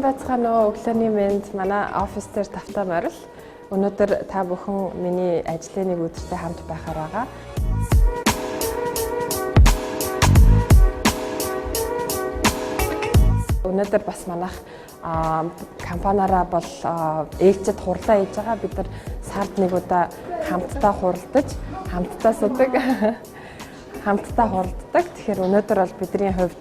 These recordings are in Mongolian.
Сайн байцгаана уу? Өглөөний мэнд. Манай офис дээр тавтай морил. Өнөөдөр та бүхэн миний ажлын нэг өдөртэй хамт байхаар байгаа. Өнөөдөр бас манайх компаниараа бол ээлжид хурлаа хийж байгаа. Бид нар сард нэг удаа хамтдаа хуралдаж, хамтдаа судаг, хамтдаа хуралддаг. Тэгэхээр өнөөдөр бол бидний хувьд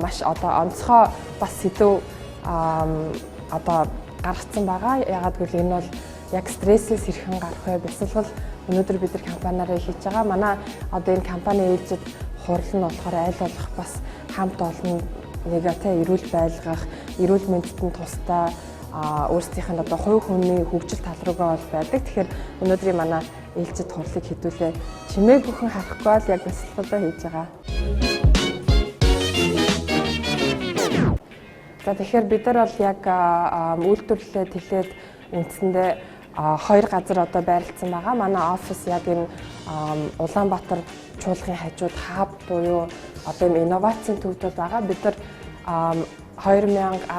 маш одоо онцгой бас сэдв одоо гаргацсан байгаа. Яагаад гэвэл энэ бол яг стрессээс хэрхэн гарах вэ? Бясалгал өнөөдөр бид нар компаниараа хийж байгаа. Манай одоо энэ компани ээлжид хурал нь болохоор аль болох бас хамт олон нэг тэ эрүүл байлгах, эрүүл мэндэд нь тустай өөрсдийнх нь одоо хувь хүний хөгжил тал руугаа бол байдаг. Тэгэхээр өнөөдрийн манай ээлжид хурлыг хэдүүлээ чимээгүйхэн харахгүй л яг бясалгалаа хийж байгаа. За тэгэхээр бид нар бол яг үйлдвэрлэлээ тэлээд үндсэндээ хоёр газар одоо байрлалсан байгаа. Манай офис яг энэ Улаанбаатар чуулгын хажууд хаб буюу одоо юм инновацийн төвд бол байгаа. Бид нар 2018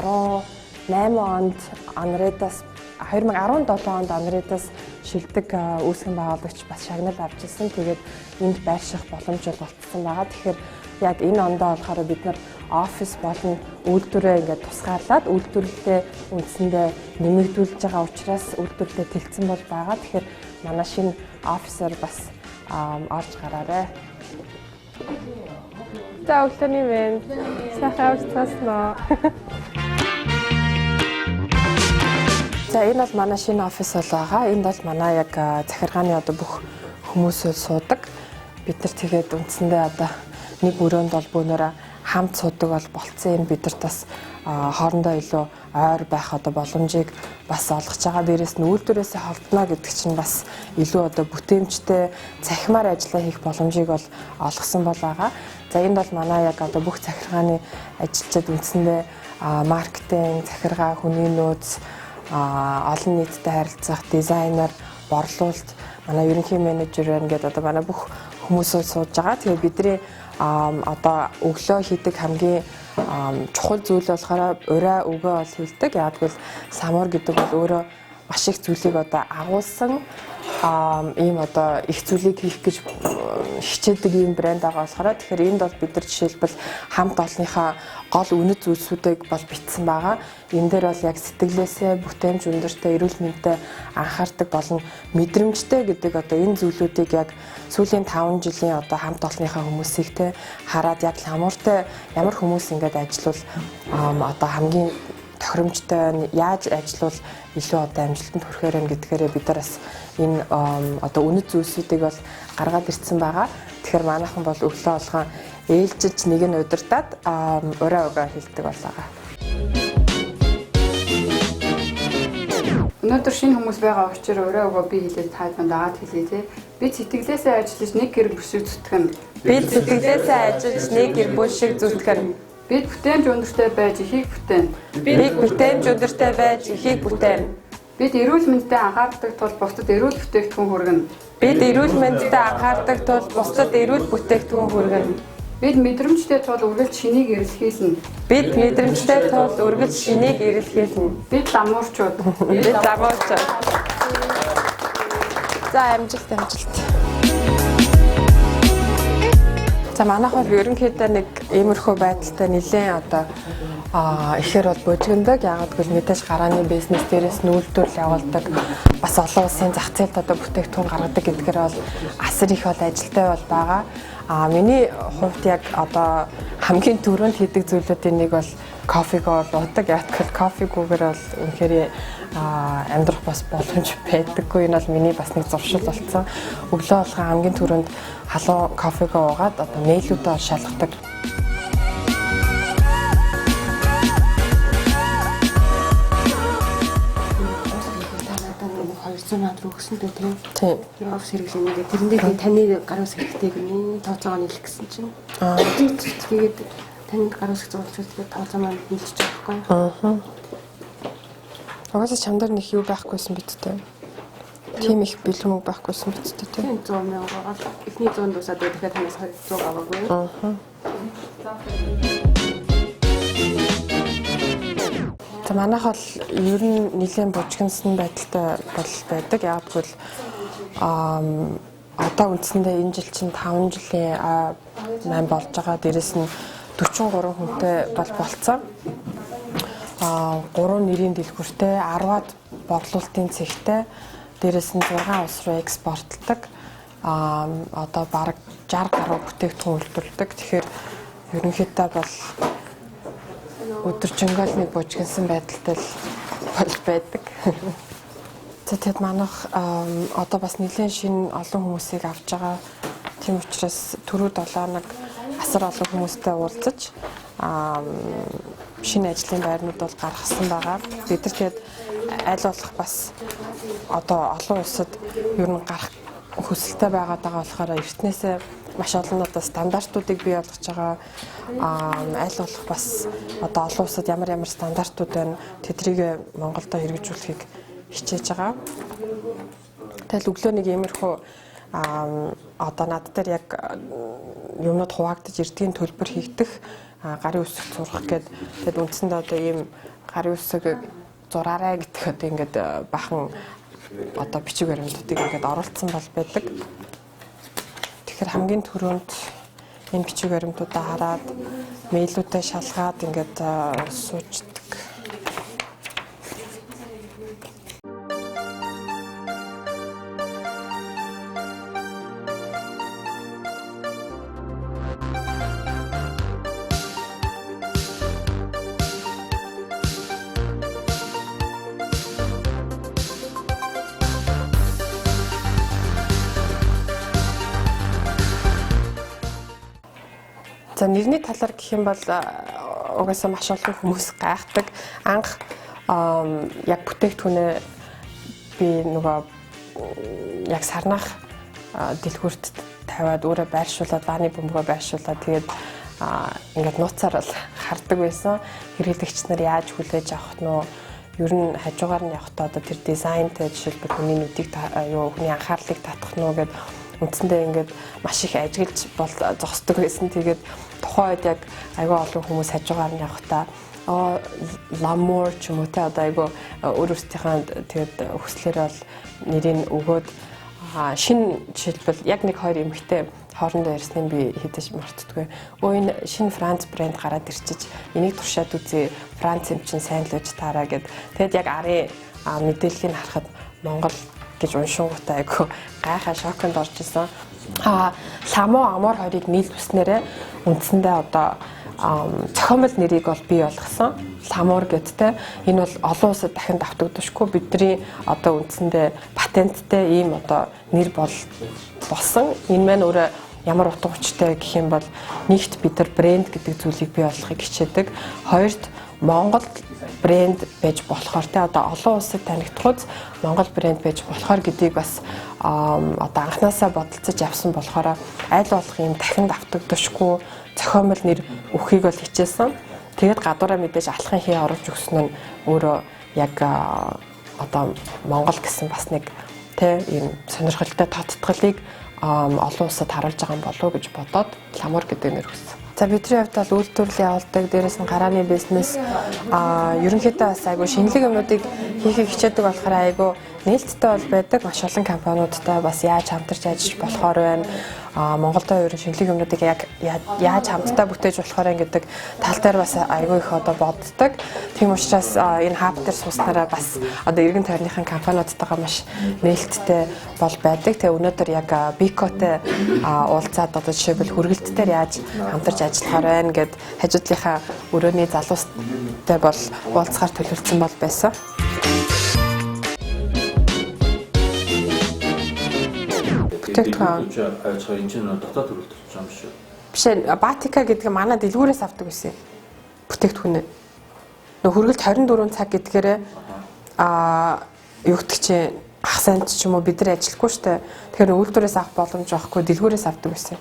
онд Анредас 2017 онд Анредас шилдэг үүсгэн байгуулагч бас шагнал авч ирсэн. Тэгээд энд байрших боломж бол олдсон байгаа. Тэгэхээр яг энэ ондоо болохоор бид нар офис болон үйлдвэрээ ингээд тусгаарлаад үйлдвэрлэлээ үндсэндээ нэмэгдүүлж байгаа учраас үйлдвэрлэлээ тэлцэн бол байгаа. Тэгэхээр манай шинэ офисоор бас орж гараарэ. За өглөөний мэнд. Сайхан авч цаасан уу? За энэ бол манай шинэ офис бол байгаа. Энд бол манай яг захиргааны одоо бүх хүмүүс бол суудаг. Бид нар тэгээд үндсэндээ одоо нэг өрөөнд бол бөөнөрөө хамт суудаг бол болцсон. Энэ бидэрт бас хоорондоо илүү ойр байх одоо боломжийг бас олгож байгаа. Дээрээс нь үйлдвэрээсээ холдоно гэдэг чинь бас илүү одоо бүтээмжтэй цахимаар ажиллаа хийх боломжийг бол олгосон бол байгаа. За энд бол манай яг одоо бүх захиргааны ажилчид үндсэндээ маркетинг, захиргаа, хүний нөөц, олон нийттэй харилцах, дизайнер, борлуулалт, манай ерөнхий менежер байна гэдэг одоо манай бүх хүмүүс сууж байгаа. Тэгээ бидний одоо өглөө хийдэг хамгийн чухал зүйл болохоор урай өгөө бол хийлдэг. Яг гэвэл самуур гэдэг бол өөрөө маш их зүйлийг одоо агуулсан ийм одоо их зүйлийг хийх гэж хичээдэг ийм брэнд байгаа болохоор тэгэхээр энд бол бид нар жишээлбэл хамт олонныхаа гол үнэт зүйлсүүдийг бол бичсэн байгаа. Энэ дээр бол яг сэтгэлээсээ бүтээмж өндөртэй, эрүүл мэндэд анхаардаг болон мэдрэмжтэй гэдэг одоо энэ зүйлүүдийг яг сүүлийн 5 жилийн одоо хамт олонныхаа хүмүүсийг те хараад яг ламууртай ямар хүмүүс ингээд ажиллавал одоо хамгийн тохиромжтой байна, яаж ажиллавал илүү одоо амжилтанд хүрэхээр байна гэдгээрээ бид нар бас энэ одоо үнэт зүйлсүүдийг бол гаргаад ирсэн байгаа. Тэгэхээр манайхан бол өглөө болгон ээлжиж нэг нь удирдаад урай өгөө хилдэг бол байгаа. Өнөөдөр шинэ хүмүүс байгаа учраас урай өгөө би хэлээд та бүхэн дагаад хэлье те. Бид сэтгэлээсээ ажиллаж нэг гэр бүл шиг зүтгэн. Бид сэтгэлээсээ ажиллаж нэг гэр бүл шиг зүтгэн. Бид бүтээмж өндөртэй байж ихийг бүтээн. Бид бүтээмж өндөртэй байж ихийг бүтээн. Бид эрүүл мэндэд анхаардаг тул бусдад эрүүл бүтээгдэхүүн хүргэнэ. Бид эрүүл мэндэд анхаардаг тул бусдад эрүүл бүтээгдэхүүн хүргэнэ. Бид мэдрэмжтэй тул үргэлж шинийг эрэлхийлнэ. Бид мэдрэмжтэй тул үргэлж шинийг эрэлхийлнэ. Бид ламуурчууд. Бид ламуурчууд. За амжилт амжилт. За манайх бол ерөнхийдөө нэг иймэрхүү байдалтай нэлээд одоо ихээр бол божигндаг. Яагаад гэвэл мэдээж гарааны бизнес дээрээс нь үйлдвэрлэл явуулдаг. Бас олон улсын зах зээлд одоо бүтээгдэхүүн гаргадаг гэдгээр бол асар их бол ажилтай бол байгаа. Миний хувьд яг одоо хамгийн түрүүнд хийдэг зүйлүүдийн нэг бол кофег бол уудаг. Яагаад гэвэл кофегүүгээр бол үнэхээр амьдрах бас боломж байдаггүй. Энэ бол миний бас нэг зуршил болсон. Өглөө болгон хамгийн түрүүнд халуун кофег уугаад одоо мэйлүүдээ шалгадаг. Та надад нэг 200 мянга руу өгсөн дээ тийм. Тийм. Тэр офис хэрэглэнэ гэх. Тэрэн дээр таны гар үсэг хэрэгтэй гинэ. Тооцоогоо нийлэх гэсэн чинь. Тэгээд танд гар үсэг зурулж тэгээд тооцоо маань нийлчих жоохгүй. Аа. Угаасаа чам дээр нэг юу байхгүйсэн биз дээ. Тийм их бэлэн үг байхгүйсэн биз дээ тийм. Тийм 100 мянга байгаа. Эхний 100 дуусаад дахиад танаас 200 аваагүй. Аа. За манайх бол ер нь нэлээд бужигнасан байдалтай бол байдаг. Яг гэвэл одоо үндсэндээ энэ жил чинь 5 жилийн 8 болж байгаа. Дээрэс нь 43 хүнтэй бол болцсон. 3 нэрийн дэлгүүртэй, 10-аад борлуулалтын цэгтэй, дээрэс нь 6 улс руу экспортлдог. Одоо бараг 60 гаруй бүтээгдэхүүн үйлдвэрлэдэг. Тэгэхээр ерөнхийдөө бол өдөржингөө л нэг бужигнасан байдалтай л бол байдаг. За тэгэд манайх одоо бас нэлээд шинэ олон хүмүүсийг авч байгаа. Тийм учраас түрүү 7 хоног асар олон хүмүүстэй уулзаж шинэ ажлын байрнууд бол гаргасан байгаа. Бид нар тэгэд аль болох бас одоо олон улсад ер нь гарах хүсэлтэй байгаад байгаа болохоор эртнээсээ маш олон одоо стандартуудыг бий болгож байгаа. Аль болох бас одоо олон улсад ямар ямар стандартууд байна, тэдрийг Монголдо хэрэгжүүлэхийг хичээж байгаа. Тэгэл өглөө нэг иймэрхүү одоо над дээр яг юмнууд хуваагдаж ирдгийн төлбөр хийгдэх, гарын үсэг зурах гээд тэгэд үндсэндээ одоо ийм гарын үсэг зураарай гэдэг одоо ингээд бахан одоо бичиг баримтуудыг ингээд оруулсан бол байдаг. Тэгэхээр хамгийн түрүүнд энэ бичиг баримтуудаа хараад мэйлүүдээ шалгаад ингээд суучдаг. За нэрний талаар гэх юм бол угаасаа маш олон хүмүүс гайхдаг. Анх яг бүтээгдэхүүнээ би нөгөө яг сарнах дэлгүүрт тавиад өөрөө байршуулад, вааны бөмбөгөө байршуулад тэгээд ингээд нууцаар бол хардаг байсан. Хэрэглэгч нар яаж хүлээж авах нь вэ? Ер нь хажуугаар нь явахдаа одоо тэр дизайнтэй жишээлбэл хүний нүдийг юу хүний анхаарлыг татах нь уу гэд үндсэндээ ингээд маш их ажиглаж бол зогсдог байсан. Тэгээд тухайн үед яг айгүй олон хүмүүс хажуугаар нь явахдаа Ламур ч юм уу те одоо айгүй өөр өөрсдийнхээ тэгээд хүслээр бол нэрийг өгөөд шинэ жишээлбэл яг нэг хоёр эмэгтэй хоорондоо ярьсныг би хэдэж мартдаггүй. Өө энэ шинэ Франц брэнд гараад ирчиж энийг туршаад үзье. Франц юм чинь сайн л байж таараа гэд. Тэгээд яг арын мэдээллийг харахад Монгол гэж уншингуудаа айгүй гайхаа шоконд орж исэн. Ламуу Амор хоёрыг нийлүүлснээрээ үндсэндээ одоо зохиомл нэрийг бол бий болгосон. Ламуур гэдтэй. Энэ бол олон улсад дахин давтагдашгүй бидний одоо үндсэндээ патенттай ийм одоо нэр болсон. Энэ маань өөрөө ямар утга учиртай гэх юм бол нэгт бид нар брэнд гэдэг зүйлийг бий болгохыг хичээдэг. Хоёрт Монгол брэнд байж болохоор те одоо олон улсад танигдахуйц Монгол брэнд байж болохоор гэдгийг бас одоо анханасаа бодолцож авсан болохоор аль болох ийм дахин давтагдашгүй зохиомл нэр өгөхийг бол хичээсэн. Тэгээд гадуураа мэдээж алхахын хий оруулж өгсөн нь өөрөө яг одоо Монгол гэсэн бас нэг те ийм сонирхолтой тодтголыг олон улсад харуулж байгаа юм болов уу гэж бодоод Ламур гэдэг нэр өгсөн. За бидний хувьд бол үйлдвэрлэл явуулдаг, дээрээс нь гарааны бизнес ерөнхийдөө бас айгүй шинэлэг юмнуудыг хийхийг хичээдэг болохоор айгүй нээлттэй бол байдаг. Маш олон компаниудтай бас яаж хамтарч ажиллаж болохоор байна. Монголдо ер нь шинэлэг юмнуудыг яг яаж хамтдаа бүтээж болохоор байна гэдэг тал дээр бас айгүй их одоо боддог. Тийм учраас энэ хаб дээр сууснараа бас одоо эргэн тойрныхын компаниудтайгаа маш нээлттэй бол байдаг. Тэгээ өнөөдөр яг Бико-тэй уулзаад одоо жишээлбэл хүргэлт дээр яаж хамтарч ажиллахаар байна гэд хажуудлынхаа өрөөний залуустай бол уулзахаар төлөвлөсөн бол байсан. Бүтээгдэхүүн авчихаар энэ чинь дотоод төрөлт болж байгаа юм шүү. Биш ээ, Батика гэдэг нь манай дэлгүүрээс авдаг байсан. Бүтээгдэхүүнээ. Нөө хүргэлт 24 цаг гэдгээрээ юу гэдэг чинь ах сайнд ч юм уу бид нар ажиллахгүй штэ. Тэгэхээр үйлдвэрээс авах боломж байхгүй, дэлгүүрээс авдаг байсан.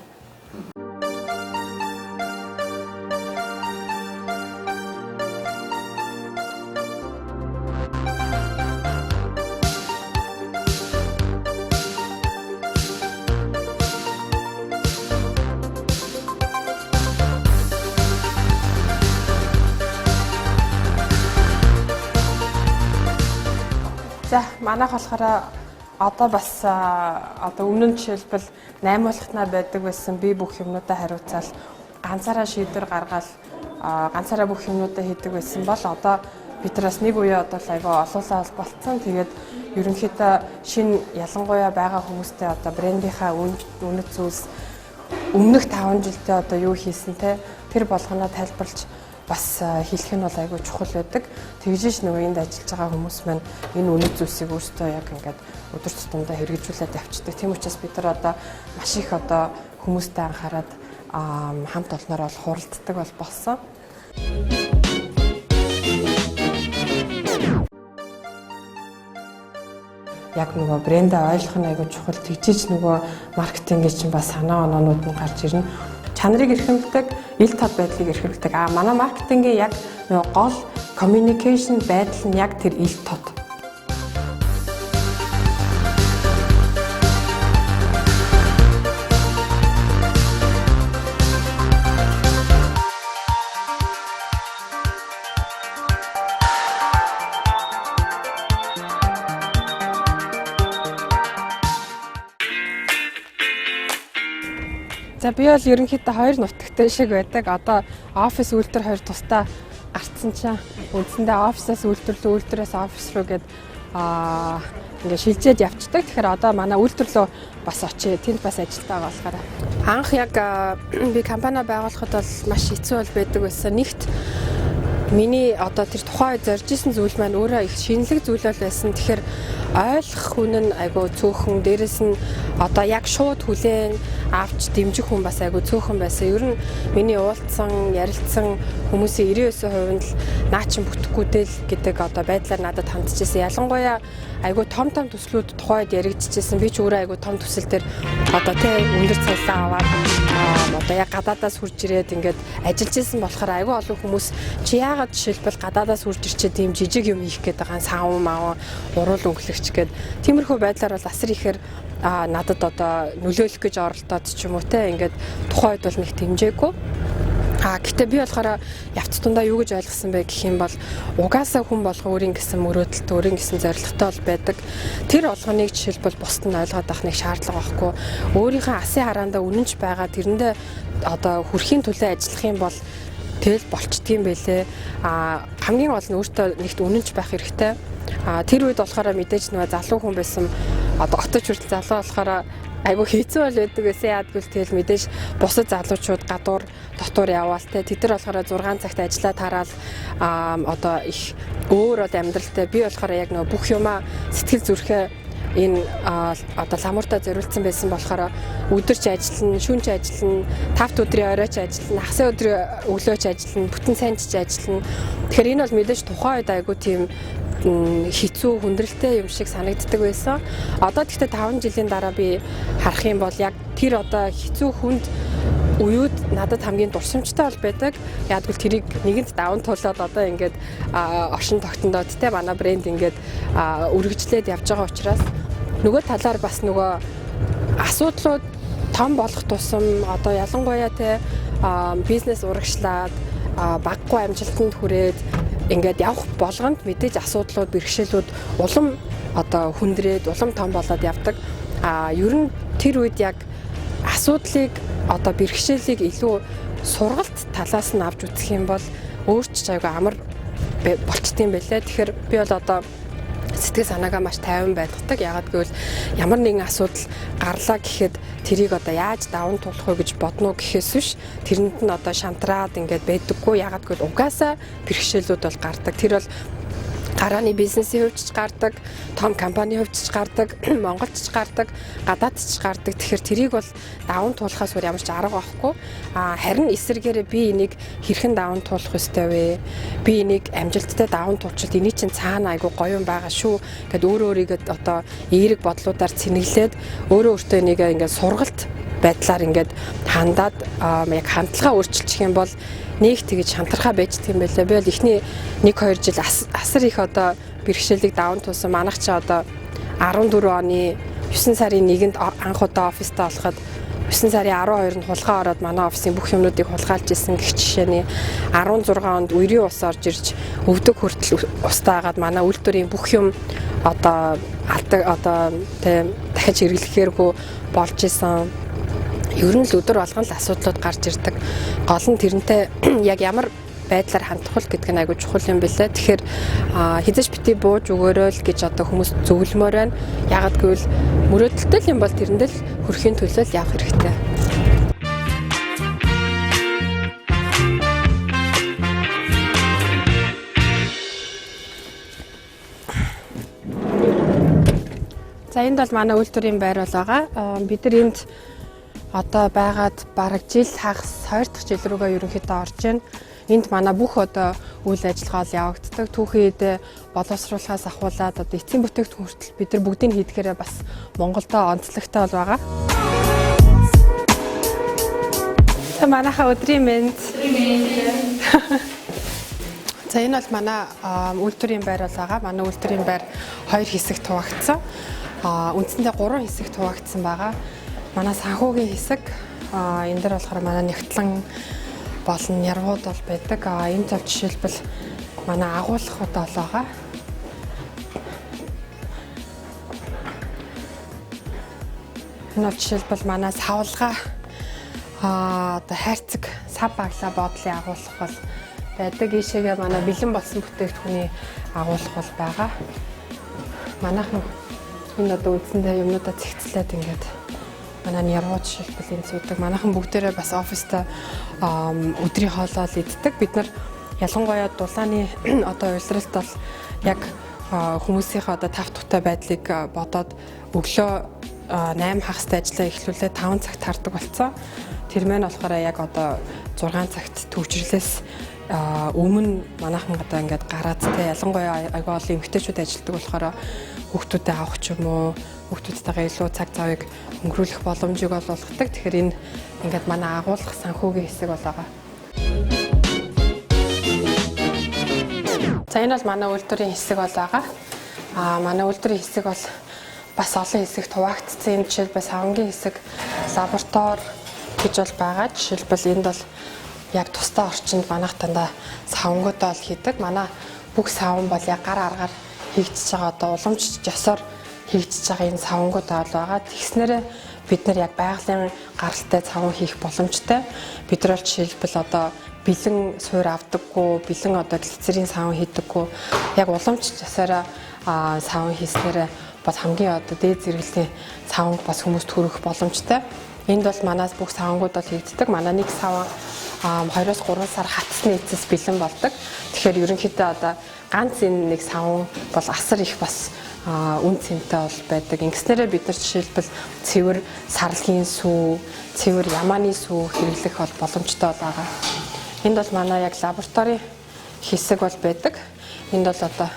Манайх болохоор одоо бас одоо өмнө нь жишээлбэл наймуулахнаа байдаг байсан, би бүх юмнуудаа хариуцаал ганцаараа шийдвэр гаргаал ганцаараа бүх юмнуудаа хийдэг байсан бол одоо бид нар бас нэг үе одоо айгүй олуулаа болцсон. Тэгээд ерөнхийдөө шинэ ялангуяа байгаа хүмүүстэй одоо брендийнхаа үнэт зүйлс өмнөх 5 жилдээ одоо юу хийсэн те тэр болгоноо тайлбарлаж бас хэлэх нь бол айгүй чухал байдаг. Тэгжиж нөгөө энд ажиллаж байгаа хүмүүс маань энэ үнэт зүйлсийг өөрсдөө яг ингээд өдөр тутамдаа хэрэгжүүлээд явчихдаг. Тийм учраас бид нар одоо маш их одоо хүмүүстэй анхаарад хамт олноор бол хуралддаг бол болсон. Яг нөгөө брендээ ойлгох нь айгүй чухал. Тэгжиж нөгөө маркетингийн чинь бас санаа оноонууд нь гарч ирнэ. Чанарыг эрхэмлдэг, ил тод байдлыг эрхэмлдэг. А манай маркетингийн яг нөгөө гол communication байдал нь яг тэр ил тод. За би бол ерөнхийдөө хоёр нутагтай шиг байдаг. Одоо офис үйлдвэр хоёр тусдаа гарцсан чинь үндсэндээ офисаас үйлдвэрлөө, үйлдвэрээс офис руу гээд ингээ шилжээд явцдаг. Тэгэхээр одоо манай үйлдвэрлөө бас очие. Тэнд бас ажилтаа байгаа болохоор. Анх яг би компани байгуулахад бол маш хэцүү бол байдаг байсан. Нэгт миний одоо тэр тухайн үед зорж исэн зүйл маань өөрөө их шинэлэг зүйл бол байсан. Тэгэхээр ойлгох хүн нь айгүй цөөхөн, дээрэс нь одоо яг шууд хүлээн авч дэмжих хүн бас айгүй цөөхөн байсан. Ер нь миний уулзсан, ярилцсан хүмүүсийн 99% нь л наа чин бүтэхгүй дээ л гэдэг одоо байдлаар надад хандчихсан. Ялангуяа айгүй том том төслүүд тухайн үед яригдчихсэн. Би ч өөрөө айгүй том төсөл дээр одоо тэ өндөр цалин аваад одоо яг гадаадаас хурж ирээд ингээд ажиллаж исэн болохоор айгүй олон хүмүүс чи яагаад жишээлбэл гадаадаас хурж ирчээд тийм жижиг юм хийх гээд байгаа саав мав уруул өнгөлөгч гээд тиймэрхүү байдлаар бол асар ихээр надад одоо нөлөөлөх гэж оролдоод ч юм уу те ингээд тухайн үед бол нэг дэмжээгүй. Гэтэ би болохоор явц тундаа юу гэж ойлгосон бэ гэх юм бол угаасаа хүн болго өөрийн гэсэн мөрөөдөлт, өөрийн гэсэн зорилготой бол байдаг. Тэр болгоныг жишээлбэл бусд нь ойлгоод авах нэг шаардлага байхгүй. Өөрийнхөө асын хараандаа үнэнч байгаа тэрэндээ одоо хүрхийн төлөө ажиллах юм бол тэгэл болчдгийм байлээ. Хамгийн гол нь өөртөө нэгт үнэнч байх хэрэгтэй. Тэр үед болохоор мэдээж нөгөө залуу хүн байсан. Одоо отож хүртэл залуу болохоор айгүй хэцүү бол байдаг гэсэн. Яадгүй л тэгэл мэдээж бусад залуучууд гадуур дотуур яваал те. Тэд нар болохоор 6 цагт ажиллаа тараал одоо их өөр бол амьдралтай. Би болохоор яг нөгөө бүх юмаа сэтгэл зүрхээ энэ одоо ламуртаа зориулсан байсан болохоор өдөрч ажиллана, шүнч ажиллана, 5 өдрийн оройч ажиллана, хагас өдрийн өглөөч ажиллана, бүтэн сайн ч ажиллана. Тэгэхээр энэ бол мэдээж тухайн үед айгүй тийм хэцүү хүндрэлтэй юм шиг санагддаг байсан. Одоо тэгтээ 5 жилийн дараа би харах юм бол яг тэр одоо хэцүү хүнд үеуд надад хамгийн дурсамжтай бол байдаг. Яагад гэвэл тэрийг нэгэнт даван туулаад одоо ингээд оршин тогтондоод те манай брэнд ингээд үргэлжлээд явж байгаа учраас нөгөө талаар бас нөгөө асуудлууд том болох тусам одоо ялангуяа те бизнес урагшлаад баггүй амжилтанд хүрээд ингээд явах болгонд мэдээж асуудлууд, бэрхшээлүүд улам одоо хүндрээд, улам том болоод явдаг. Ер нь тэр үед яг асуудлыг одоо бэрхшээлийг илүү сургалт талаас нь авч үзэх юм бол өөрч айгүй амар болчдсон байлээ. Тэгэхээр би бол одоо сэтгэл санаагаа маш тайван байлгадаг. Яагаад гэвэл ямар нэгэн асуудал гарлаа гэхэд тэрийг одоо яаж даван туулах вэ гэж бодно гэхээс биш тэрэнд нь одоо шантраад ингээд байдаггүй. Яагаад гэвэл угаасаа бэрхшээлүүд бол гардаг. Тэр бол гарааны бизнесийн хувьд ч гардаг, том компанийн хувьд ч гардаг, Монголд ч гардаг, гадаадд ч гардаг. Тэгэхээр тэрийг бол даван туулахаас өөр ямар ч арга байхгүй. Харин эсэргээрээ би энийг хэрхэн даван туулах ёстой вэ? Би энийг амжилттай даван туулчвал эний чинь цаана айгүй гоё юм байгаа шүү гэд өөрөө өөрийгөө одоо эерэг бодлуудаар цэнэглээд өөрөө өөртөө энийг ингээд сургалт байдлаар ингээд хандаад яг хандлагаа өөрчилчих юм бол нэг тэгж шантархаа байж тийм байлаа. Би бол эхний 1-2 жил асар их одоо бэрхшээлийг даван туулсан. Манайх чи одоо 14 оны 9 сарын 1-нд анх удаа оффистаа олоход 9 сарын 12-нд хулгай ороод манай офисын бүх юмнуудыг хулгайлж исэн гэх жишээний 16 онд үерийн ус орж ирж өвдөг хүртэл устаагаад манай үйлдвэрийн бүх юм одоо алдаг одоо тийм дахиж хэрэглэхээргүй болж исэн. Ер нь л өдөр болгон л асуудлууд гарч ирдэг. Гол нь тэрнтэй яг ямар байдлаар хандах вэ гэдэг нь айгүй чухал юм билээ. Тэгэхээр хизээч бити бууж өгөөрэй л гэж одоо хүмүүс зөвлөмөр байна. Яагаад гэвэл мөрөөдөлтэй л юм бол тэрэндээ л хүрэхийн төлөө л явах хэрэгтэй. За энд бол манай үйлдвэрийн байр бол байгаа. Бид нар энд одоо байгаад бараг жил хагас 2 дахь жил рүүгээ ерөнхийдөө орж байна. Энд манай бүх одоо үйл ажиллагаа бол явагддаг. Түүхийн эд боловсруулахаас ахуулаад одоо эцсийн бүтээгдэхүүн хүртэл бид нар бүгдийг хийдгээрээ бас Монголдо онцлогтой бол байгаа. За манайхаа өдрийн мэнд. За энэ бол манай үйлдвэрийн байр бол байгаа. Манай үйлдвэрийн байр 2 хэсэгт хуваагдсан. Үндсэндээ 3 хэсэгт хуваагдсан байгаа. Манай санхүүгийн хэсэг, энэ дээр болохоор манай нягтлан болон ярвууд бол байдаг. Энд бол жишээлбэл манай агуулгууд бол байгаа. Энэ бол жишээлбэл манай савлгаа одоо хайрцаг сав баглаа бодлын агуулга бол байдаг. Ийшээгээ манай бэлэн болсон бүтээгдэхүүний агуулга бол байгаа. Манайхан энэ одоо үндсэндээ юмнуудаа цэгцлээд ингээд манай нярвуу жишээлбэл энд суудаг. Манайхан бүгдээрээ бас оффиста өдрийн хоолоо л иддэг. Бид нар ялангуяа дулааны одоо улиралд бол яг хүмүүсийнхээ одоо тав тухтай байдлыг бодоод өглөө 8 хагастай ажиллаа эхлүүлээ 5 цагт хардаг болсон. Тэр мэн болохоор яг одоо 6 цагт төвчрлээс өмнө манайхан одоо ингээд гараад те ялангуяа айгүй олон эмэгтэйчүүд ажилладаг болохоор хүүхдүүдэд авах ч юм уу хүүхдүүдтэйгээ илүү цаг завыг өнгөрүүлэх боломжийг бол олгодог. Тэгэхээр энэ ингээд манай агуулгах санхүүгийн хэсэг бол байгаа. За энэ бол манай үйлдвэрийн хэсэг бол байгаа. Манай үйлдвэрийн хэсэг бол бас олон хэсэгт хуваагдсан. Энэ жишээлбэл савнгийн хэсэг, лаборатори гэж бол байгаа. Жишээлбэл энд бол яг тусдаа орчинд манайх дандаа савнгуудаа бол хийдэг. Манай бүх савн бол яг гар аргаар хийгдэж байгаа одоо уламжлалт ёсоор хийгдэж байгаа энэ савнгууд бол байгаа. Тэгснээрээ бид нар яг байгалийн гаралтай савн хийх боломжтой. Бид нар бол жишээлбэл одоо бэлэн суур авдаггүй, бэлэн одоо глицерин савн хийдэггүй. Яг уламжлалт ёсоороо савн хийснээрээ бас хамгийн одоо дээд зэрэглэлийн савнг бас хүмүүст хүргэх боломжтой. Энд бол манаас бүх савнгууд бол хийгддэг. Манай нэг савн 2-3 сар хатсны эцэс бэлэн болдог. Тэгэхээр ерөнхийдөө одоо ганц энэ нэг савн бол асар их бас үн цэнтэй бол байдаг. Ингэснээрээ бид нар жишээлбэл цэвэр сарлгийн сүү, цэвэр ямааны сүү хэрэглэх бол боломжтой бол байгаа. Энд бол манай яг лаборатори хэсэг бол байдаг. Энд бол одоо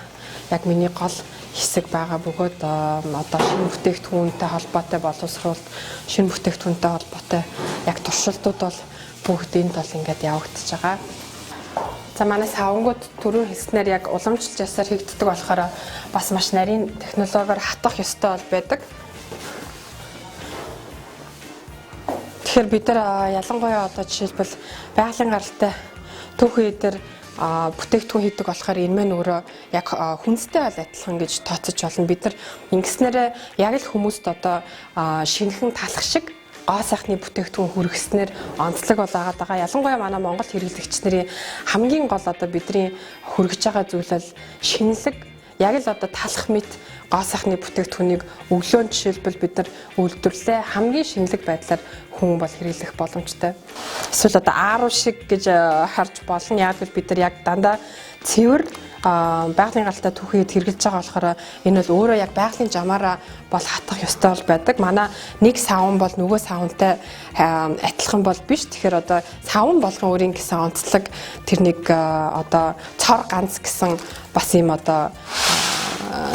яг миний гол хэсэг байгаа бөгөөд одоо шинэ бүтээгдэхүүнтэй холбоотой боловсруулалт, шинэ бүтээгдэхүүнтэй холбоотой яг туршилтууд бол бүгд энд бол ингээд явагдаж байгаа. За манай савнгууд түрүүн хэлснээр яг уламжлалт ёсоор хийгддэг болохоор бас маш нарийн технологиор хатах ёстой бол байдаг. Тэгэхээр бид нар ялангуяа одоо жишээлбэл байгалийн гаралтай түүхэн эдэр бүтээгдэхүүн хийдэг болохоор энэ мэн өөрөө яг хүнстэй бол адилхан гэж тооцож болно. Бид нар ингэснээрээ яг л хүмүүст одоо шинэхэн талах шиг гоо сайхны бүтээгдэхүүн хүргэснээр онцлог бол агаад байгаа. Ялангуяа манай Монгол хэрэглэгч нарын хамгийн гол одоо бидний хүргэж байгаа зүйл бол шинэлэг, яг л одоо талах мэт гоо сайхны бүтээгдэхүүнийг өглөө жишээлбэл бид нар үйлдвэрлэлээ хамгийн шинэлэг байдлаар хүн бол хэрэглэх боломжтой. Эсвэл одоо ааруу шиг гэж харж болно. Яг л бид нар яг дандаа цэвэр байгалийн гаралтай түүхийд хэрэглэж байгаа болохоор энэ бол өөрөө яг байгалийн жамаараа бол хатах ёстой бол байдаг. Манай нэг савн бол нөгөө савнтай адилхан бол биш. Тэгэхээр одоо савн болгон өөрийн гэсэн онцлог тэр нэг одоо цор ганц гэсэн бас юм одоо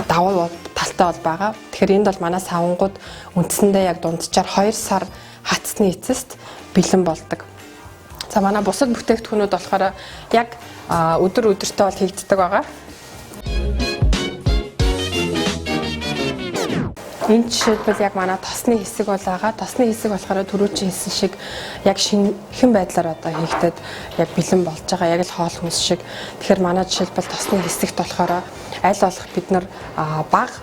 давуу талтай бол байгаа. Тэгэхээр энд бол манай савнгууд үндсэндээ яг дунджаар 2 сар хатсны эцэст бэлэн болдог. За манай бусад бүтээгдэхүүнүүд болохоор яг өдөр өдөртөө бол хийгддэг байгаа. Энэ жишээлбэл яг манай тосны хэсэг бол байгаа. Тосны хэсэг болохоор түрүүчийн хэлсэн шиг яг шинэхэн байдлаар одоо хийгдэд яг бэлэн болж байгаа. Яг л хоол хүнс шиг. Тэгэхээр манай жишээлбэл тосны хэсэгт болохоор Аль болох бид нар бага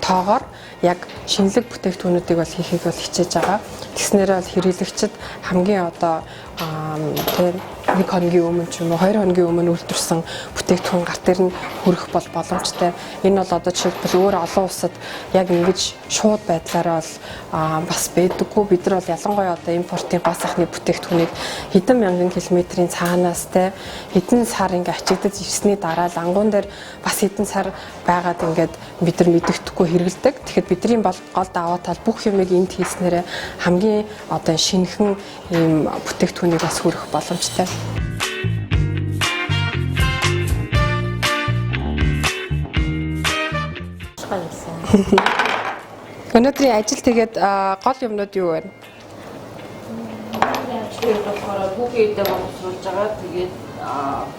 тоогоор яг шинэлэг бүтээгдэхүүнүүдийг бол хийхийг бол хичээж байгаа. Тэгснээрээ бол хэрэглэгчид хамгийн одоо тийм 1 хоногийн өмнө ч юм уу 2 хоногийн өмнө үйлдвэрлэсэн бүтээгдэхүүн гар дээр нь хүрэх бол боломжтой. Энэ бол одоо жишээлбэл өөр олон улсад яг ингэж шууд байдлаараа бол бас байдаггүй. Бид нар бол ялангуяа одоо импортын гоо сайхны бүтээгдэхүүнийг хэдэн мянган километрийн цаанаас те хэдэн сар ингээ ачигдаж ирсний дараа лангуун дээр бас хэдэн сар байгаад ингээд бид нар мэдэгдэхгүй хэрэгэлдэг. Тэгэхээр бидний бол гол даваа тал бүх юмыг энд хийснээрээ хамгийн одоо шинэхэн ийм бүтээгдэхүүнийг бас хүргэх боломжтой. Өнөөдрийн ажил тэгээд гол юмнууд юу вэ? Өнөөдрийн ажил болохоор түүхий эдээ боловсруулж байгаа. Тэгээд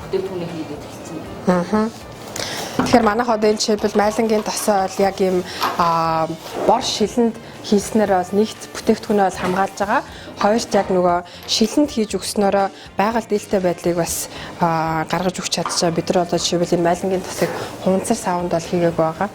бүтээгдэхүүнийг хийгээд эхэлсэн. Тэгэхээр манайх одоо энэ жишээлбэл майлангийн тосоо бол яг ийм бор шилэнд хийснээр бол нэгт бүтээгдэхүүнээ бол хамгаалж байгаа. Хоёрт яг нөгөө шилэнд хийж өгснөөрөө байгаль дээлтэй байдлыг бас гаргаж өгч чадчихаа. Бид нар одоо жишээлбэл энэ майлангийн тосыг хунцар савнд бол хийгээгүй байгаа.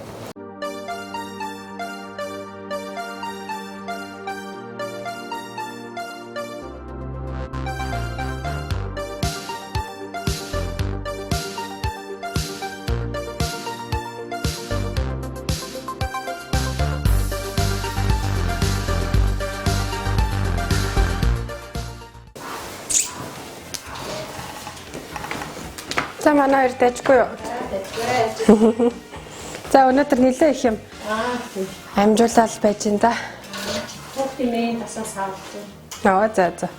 За манай хоёр дайжгүй юу? Дайжгүй. За өнөөдөр нэлээ их юм амжуулаад байж энэ да. Хүүхдийн мэйн тасаас авч байна. Аа за за.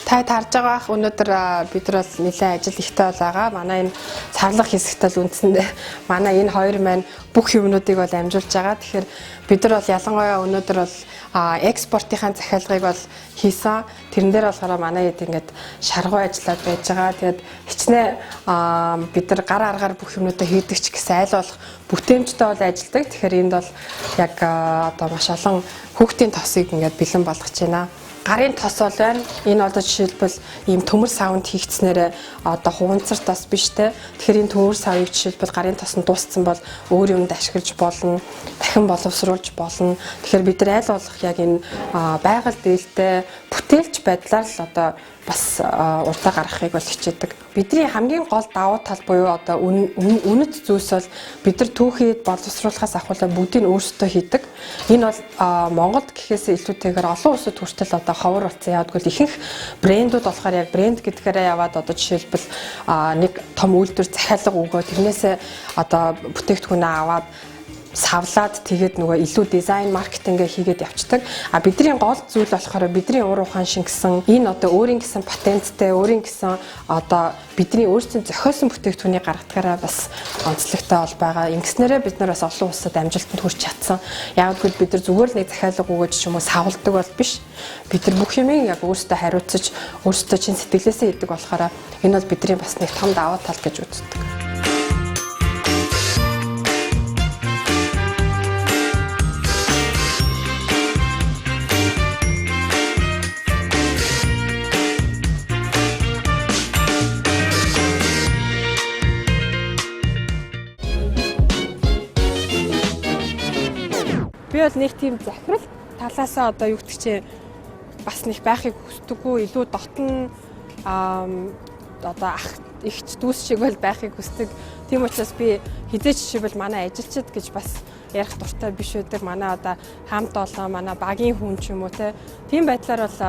Та тарж байгаа ах өнөөдөр бид нар бол нэлээ ажил ихтэй бол байгаа. Манай энэ царлах хэсэгт бол үндсэндээ манай энэ хоёр маань бүх юмнуудыг бол амжуулж байгаа. Тэгэхээр бид нар бол ялангуяа өнөөдөр бол экспортынхаа захиалгыг бол хийсэн. Тэрэн дээр болохоор манай хэд ингээд шаргуу ажиллаад байж байгаа. Тэгээд хичнээн бид нар гар аргаар бүх юмнуудаа хийдэг ч гэсэн аль болох бүтээмжтэй бол ажилладаг. Тэгэхээр энд бол яг одоо маш олон хүүхдийн тосыг ингээд бэлэн болгож байна. Гарын тос бол байна. Энэ одоо жишээлбэл ийм төмөр савнд хийгдснээр одоо хуванцар тос биш те. Тэгэхээр энэ төмөр савыг жишээлбэл гарын тос нь дууссан бол өөр юмд ашиглаж болно. Дахин боловсруулж болно. Тэгэхээр бид нар аль болох яг энэ байгаль дээлтэй бүтээлч байдлаар л одоо бас урдаа гаргахыг бол хичээдэг. Бидний хамгийн гол давуу тал буюу одоо үнэт зүйлс бол бид нар түүхийд боловсруулахаас ахуулаад бүгдийг нь өөрсдөө хийдэг. Энэ бол Монголд гэхээс илүүтэйгээр олон улсад хүртэл одоо ховор болсон. Яг гэвэл ихэнх брэндүүд болохоор яг брэнд гэдгээрээ яваад одоо жишээлбэл нэг том үйлдвэр захиалга өгөө тэрнээсээ одоо бүтээгдэхүүнээ аваад савлаад тэгээд нөгөө илүү дизайн маркетингээ хийгээд явцдаг. А бидний гол зүйл болохоор бидний уур ухаан шингэсэн энэ одоо өөрийн гэсэн патенттэй, өөрийн гэсэн одоо бидний өөрсдийн зохиосон бүтээгдэхүүнийг гаргадгаараа бас онцлогтой бол байгаа. Ингэснээрээ бид нар бас олон улсад амжилтанд хүрч чадсан. Яг гэвэл бид нар зүгээр л нэг захиалга өгөөж ч юм уу савладаг бол биш. Бид нар бүх юмыг яг өөрсдөө хариуцаж, өөрсдөө чин сэтгэлээсээ хийдэг болохоор энэ бол бидний бас нэг том давуу тал гэж үздэг. Би бол нэг тийм захирал талаасаа одоо юу гэдэг чинь бас нэг байхыг хүсдэггүй, илүү дотн одоо ах ихч дүүс шиг бол байхыг хүсдэг. Тийм учраас би хизээч жишээлбэл манай ажилчид гэж бас ярих дуртай биш байдаг. Манай одоо хамт олон манай багийн хүн ч юм уу те. Тийм байдлаар бол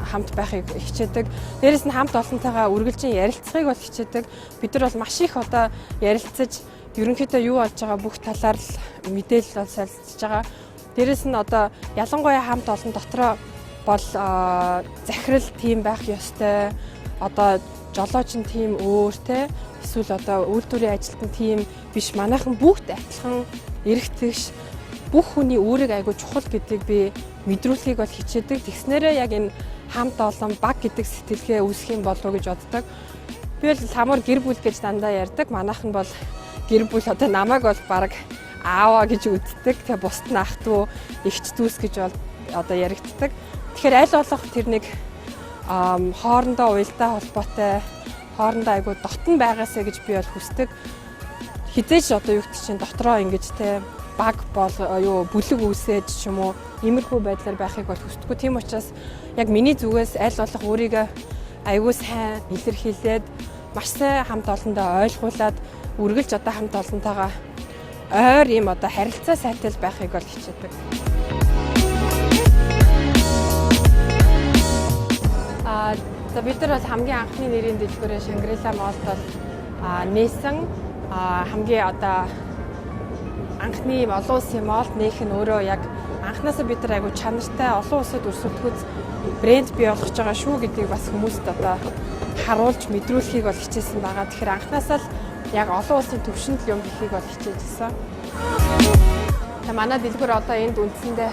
хамт байхыг хичээдэг. Дээрээс нь хамт олонтойгоо үргэлжин ярилцахыг бол хичээдэг. Бид нар бол маш их одоо ярилцаж ерөнхийдөө юу болж байгаа бүх талаар л мэдээлэл бол солилцож байгаа. Дээрээс нь одоо ялангуяа хамт олон дотроо бол захирал тийм байх ёстой. Одоо жолооч нь тийм өөр те. Эсвэл одоо үйлдвэрийн ажилтан тийм биш. Манайхан бүгд адилхан эрэгтэйш бүх хүний үүрэг айгүй чухал гэдгийг би мэдрүүлэхийг бол хичээдэг. Тэгснээрээ яг энэ хамт олон баг гэдэг сэтгэлгээ үүсэх юм болов уу гэж боддог. Би бол самар гэр бүл гэж дандаа ярьдаг. Манайхан бол гэр бүл одоо намайг бол баг аава гэж үздэг. Тэгээ бусд нь ах дүү, эгч дүүс гэж бол одоо яригддаг. Тэгэхээр аль болох тэр нэг хоорондоо уялдаа холбоотой хоорондоо айгүй дотн байгаасаа гэж би бол хүсдэг. Хизээч одоо юу гэдэг чинь дотроо ингэж те баг бол юу бүлэг үүсээж ч юм уу иймэрхүү байдлаар байхыг бол хүсдэггүй. Тийм учраас яг миний зүгээс аль болох өөрийгөө айгүй сайн илэрхийлээд маш сайн хамт олондоо ойлгуулад үргэлж одоо хамт олонтойгоо ойр ийм одоо харилцаа сайтай л байхыг бол хичээдэг. За бид нар бол хамгийн анхны нэрийн дэлгүүрээ Shangri-La Mall-д бол нээсэн. Хамгийн одоо анхны ийм олон улсын молл нээх нь өөрөө яг анхнаасаа бид нар айгүй чанартай олон улсад өрсөлдөхөц брэнд бий болгож байгаа шүү гэдгийг бас хүмүүст одоо харуулж мэдрүүлэхийг бол хичээсэн байгаа. Тэгэхээр анхнаасаа л яг олон улсын түвшинд л юм хийхийг бол хичээжсэн. Манай дэлгүүр одоо энд үндсэндээ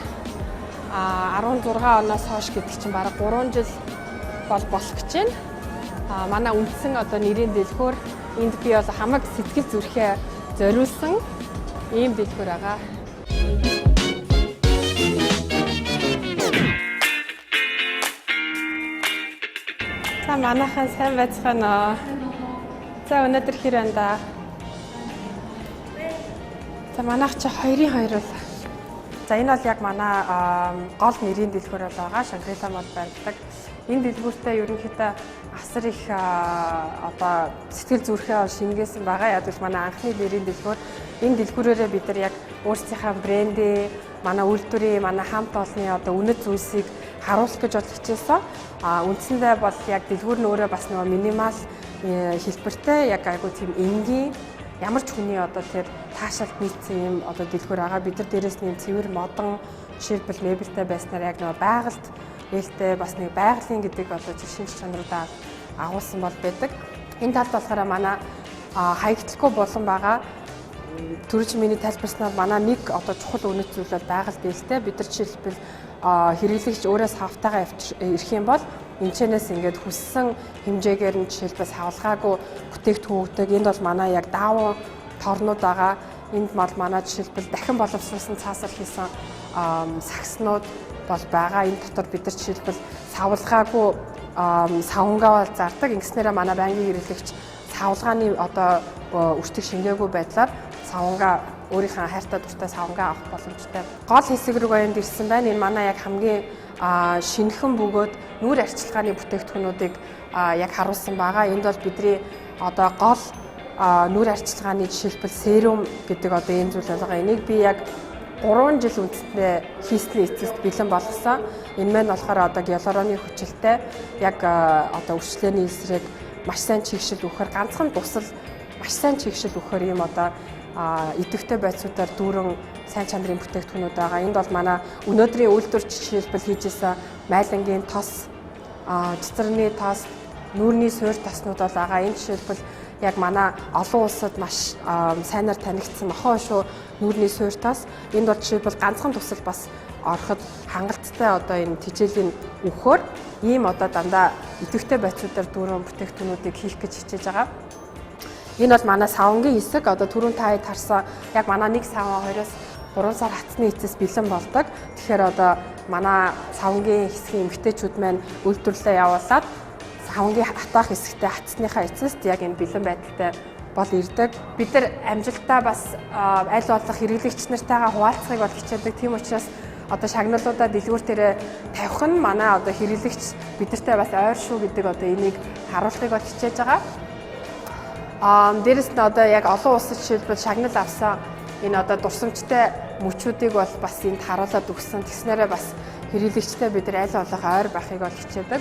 16 оноос хойш гэдэг чинь бараг 3 жил бол болох гэж байна. Манай үндсэн одоо нэрийн дэлгүүр энд би бол хамаг сэтгэл зүрхээ зориулсан ийм дэлгүүр байгаа. За манайхан сайн байцгаана уу? За өнөөдөр хэр байна да? За манайх чи 2-2 бол. За энэ бол яг манай гол нэрийн дэлгүүр бол байгаа. Shangri-La Mall барьдаг. Энэ дэлгүүртээ ерөнхийдөө асар их одоо сэтгэл зүрхээ бол шингээсэн байгаа. Яг л манай анхны нэрийн дэлгүүр. Энэ дэлгүүрээрээ бид нар яг өөрсдийнхээ брендээ, манай үйлдвэрийн, манай хамт олонны одоо үнэт зүйлсийг харуулах гэж бол хичээсэн. Үндсэндээ бол яг дэлгүүр нь өөрөө бас нөгөө минимал хэлбэртэй яг айгүй тийм энгийн ямар ч хүний одоо тэр таашаалт нийцсэн юм одоо дэлгүүр байгаа. Бид нар дээрээс нь цэвэр модон жишээлбэл мебельтэй байснаар яг нөгөө байгальд нээлттэй бас нэг байгалийн гэдэг одоо шинж чанаруудаа агуулсан бол байдаг. Энэ талд болохоор манай хаягдлахгүй болон байгаа. Түрүү чи миний тайлбарснаар манай нэг одоо чухал үнэт зүйл бол байгальд нээлттэй. Бид нар жишээлбэл хэрэглэгч өөрөө савтайгаа ирэх юм бол энэчнээс ингээд хүссэн хэмжээгээр нь жишээлбэл савлгаагүй бүтээгдэхүүн өгдөг. Энд бол манай яг даавуу торнууд байгаа. Энд бол манай жишээлбэл дахин боловсруулсан цаасаар хийсэн сагснууд бол байгаа. Энэ дотор бид нар жишээлбэл савлгаагүй савнгаа бол зардаг. Ингэснээрээ манай байнгын хэрэглэгч савлгааны одоо өртөг шингээгүй байдлаар савнгаа өөрийнхөө хайртай дуртай савнгаа авах боломжтой. Гол хэсэг рүү энд ирсэн байна. Энэ манай яг хамгийн шинэхэн бөгөөд нүүр арчилгааны бүтээгдэхүүнүүдийг яг харуулсан байгаа. Энд бол бидний одоо гол нүүр арчилгааны жишээлбэл серум гэдэг одоо энэ зүйл байгаа. Энийг би яг 3 жил үндсэндээ хийсний эцэст бэлэн болгосон. Энэ маань болохоор одоо гиалуроны хүчилтэй яг одоо өвчлөөний эсрэг маш сайн чигшил өгөхөр ганцхан тусал маш сайн чигшил өгөхөр ийм одоо идэвхтэй байцуудаар дүүрэн сайн чанарын бүтээгдэхүүнүүд байгаа. Энд бол манай өнөөдрийн үйлдвэр жишээлбэл хийжсэн майлангийн тос, цэцэрний тос, нүүрний суур тоснууд бол байгаа. Энэ жишээлбэл яг манай олон улсад маш сайнаар танигдсан нохоо шүү нүүрний суур тос. Энд бол жишээлбэл ганцхан тусал бас ороход хангалттай одоо энэ тижээлийн өгөхөөр ийм одоо дандаа идэвхтэй байцуудаар дүүрэн бүтээгдэхүүнүүдийг хийх гэж хичээж байгаа. Энэ бол манай савнгийн хэсэг. Одоо түрүүн та хэд харсан яг манай нэг савн 2-3 сар хатсны эцэс бэлэн болдог. Тэгэхээр одоо манай савнгийн хэсгийн эмэгтэйчүүд маань үйлдвэрлэлээ явуулаад савнгийн хатаах хэсэгтээ хатсныхаа эцэст яг энэ бэлэн байдалтай бол ирдэг. Бид нар амжилтаа бас аль болох хэрэглэгч нартайгаа хуваалцахыг бол хичээдэг. Тийм учраас одоо шагналуудаа дэлгүүр дээрээ тавих нь манай одоо хэрэглэгч бидэртэй бас ойр шүү гэдэг одоо энийг харуулахыг бол хичээж байгаа. Дээрэс нь одоо яг олон улсад жишээлбэл шагнал авсан энэ одоо дурсамжтай мөчүүдийг бол бас энд харуулад өгсөн. Тэгснээрээ бас хэрэглэгчтэй бид нар аль болох ойр байхыг бол хичээдэг.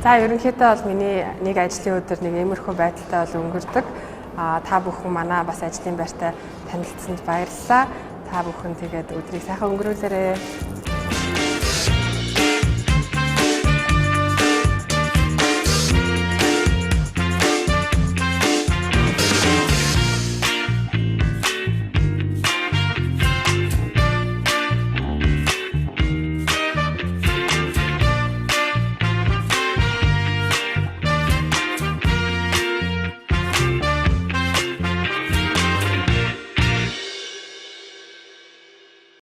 За ерөнхийдөө бол миний нэг ажлын өдөр нэг иймэрхүү байдалтай бол өнгөрдөг. Та бүхэн манай бас ажлын байртай танилцсанд баярлалаа. Та бүхэн тэгээд өдрийг сайхан өнгөрүүлээрэй.